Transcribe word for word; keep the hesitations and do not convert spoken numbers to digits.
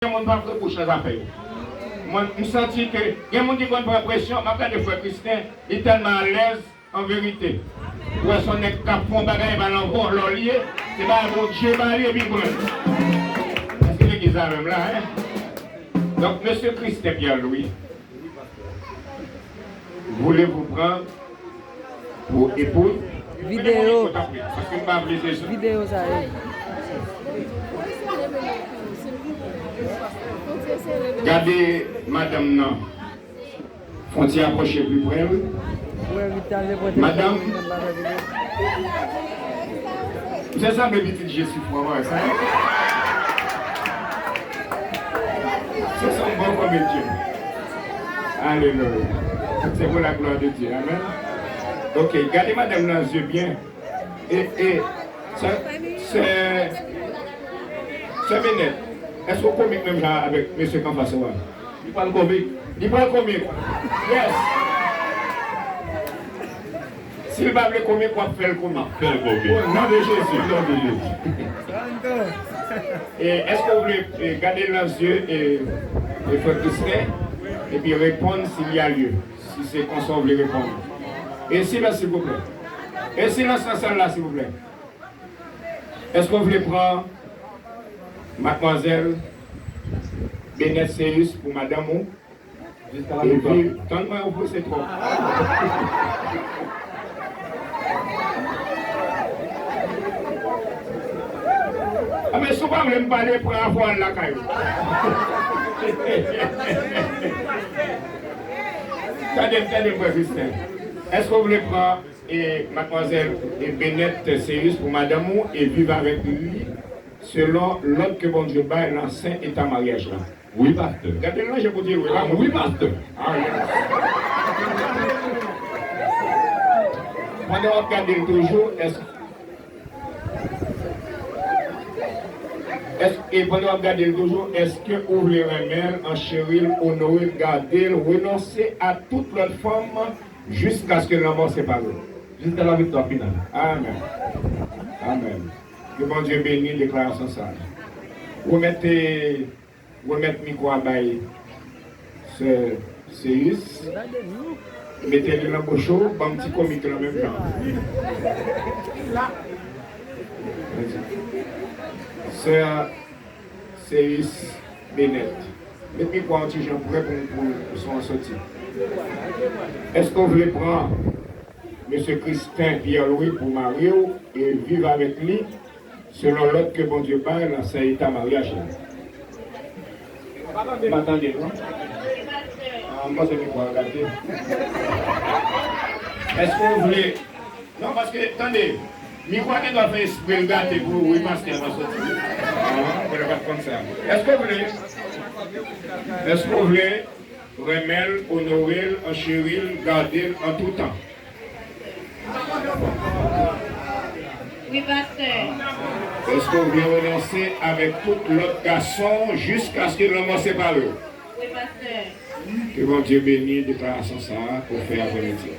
Gen moun p ap rebouch nan zafè yo. Mwen, m santi ke gen moun ki konn pran presyon, m ap gade frè Kristen, li tèlman alèz, an verite. Ou wè se yon nèg k ap fè yon bagay, e pa nan vòlò li ye, se bagay Bondye ba li epi l pran l. Èske legliz la menm la, en? Donk, mesye Kristen Pierre Louis, voulez-vous prendre pour épouse? Videyo. Paske m pa vle se sa. Videyo sa ye. Gade madanm nan. Fwontyè a pwoche pi pre, wi. Madanm. Misye sanble pitit Jezi fò, wè sa. Se son bon komedyen. Alelouya. C'est pour la gloire de Dieu. Amen. Ok, gade madanm nan zye byen. E, e, sè, sè, sè Benèt, èske w komik menm jan avèk mesye k anfas ou a? Li pral komik. Li pral komik. Yes. Si l pa vle komik, w ap fè l komik. Fè l komik. O non de Jezi. Non de Jezi. E èske w vle, e, gade l nan zye, e, e frè Kristen, epi reponn s'il y a lieu, si se konsa w vle reponn? E silans, silvouplè. E silans nan sal la, silvouplè. Èske w vle pran madmwazèl Benèt Seyus pou madanm ou? Epi, tann mwen, ou prese twòp. A, men si w pa vle m pale, pran afè w al lakay ou. Tande m, tande m, frè Kristen. Èske w vle pran, e, madmwazèl, e, Benèt Seyus pou madanm ou e viv avèk li selon lòd ke Bondye bay nan sen eta maryaj la? Wi, pastè. Gade l nan je pou di wi. A, wi, pastè. A, yes. Pandan w ap gade l toujou, èske, èske, e pandan w ap gade l toujou, èske ou vle renmen l, ancheri l, onore l, gade l, renonse a tout lòt fanm jiskaske lanmò separe w? Jusqu'à la victoire finale. Amèn. Amèn. Ke Bondye beni deklarasyon sa a. Remèt, remèt mikwo a bay sè Seyis. Mete li nan bouch ou, ban m ti komik lan menm jan. Sè Seyis Benèt. Met mikwo a yon ti jan pre pou, pou, pou son an soti. Èske w vle pran mesye Kristen Pierre Louis pou mari w e viv avèk li selon lòd ke Bondye bay nan sen eta maryaj la? M pa tande, non? A, m panse mikwo a gate. Èske w vle Non, paske, tande, mikwo a gen dwa fè espre l gate pou wi pastè a pa soti. Mwen pa t konn sa. Èske w vle? Èske w vle renmen l, onore l, ancheri l, gade l an tou tan? Wi, pastè. Èske w vle renonse avèk tout lòt gason jiskaske lanmò separe w? Wi, pastè. Ke Bondye beni deklarasyon sa a ou fè aprèmidi.